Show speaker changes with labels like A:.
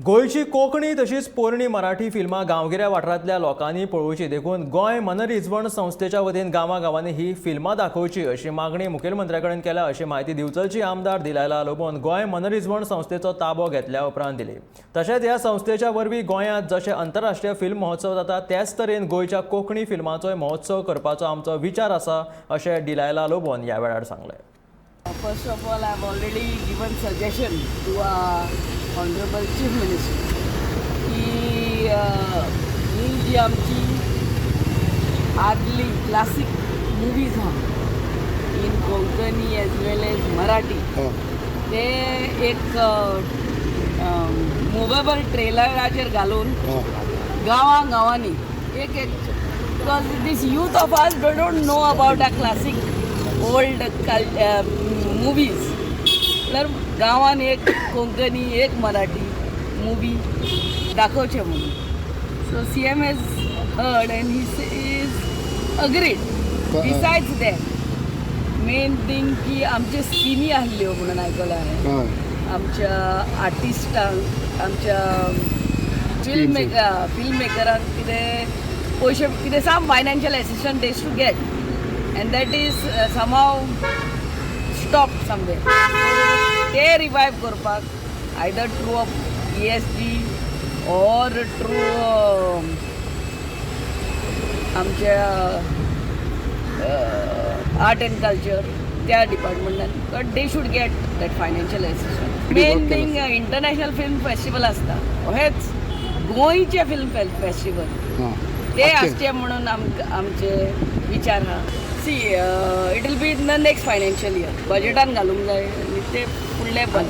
A: गोंयची कोंकणी तशीच पोरणी मराठी फिल्मां गांवगिऱ्या वाठारांतल्या लोकांनी पळोवची देखून गोंय मनरिजवण संस्थेच्या वतीन गांवागांवांनी ही फिल्मां दाखोवची अशी मागणी मुखेलमंत्र्या कडेन केल्या अशी म्हायती दिवचलची आमदार दिलायला लोबोन गोंय मनरिजवण संस्थेचो ताबो घेतल्या उपरांत दिली. तशेंच ह्या संस्थेच्या वरवीं गोंयांत जशे आंतरराष्ट्रीय फिल्म महोत्सव जाता त्याच तरेन गोंयच्या कोंकणी फिल्माचोय महोत्सव करपाचो आमचो विचार आसा अशें डिलायला लोबोन ह्या वेळार सांगलें.
B: First of all, I have already given suggestion to our Honorable Chief Minister की ही जी आमची आदली क्लासीक मुवीज आहा in Konkani as well as Marathi, ते एक मुवेबल ट्रेलराचेर घालून गांवां गांवांनी एक एक, because this youth of us don't know about a classic old movies. तर गांवान एक कोंकणी, एक मराठी मुवी दाखोवचे म्हणून. So CM has heard and he is agreed. Besides that, main thing की आमचे स्किमी आहल्यो म्हणून आयकलां हांवें. आमच्या आर्टिस्टांक, आमच्या फिल्म मेकरांक कितें पयशे, कितें some financial assistance they to get, and that is somehow stop somewhere. ते रिवायव करपाक either through a ESG or through आमच्या आर्ट अँड कल्चर त्या डिपार्टमेंटान, but they should get that financial assistance. Main thing, international film festival आसता, हेच गोंयचे film festival ते आसचे म्हणून आमकां आमचे विचार आहा. See, it will be in the next financial year बजेटान घालूंक जाय आनी ते फुडले.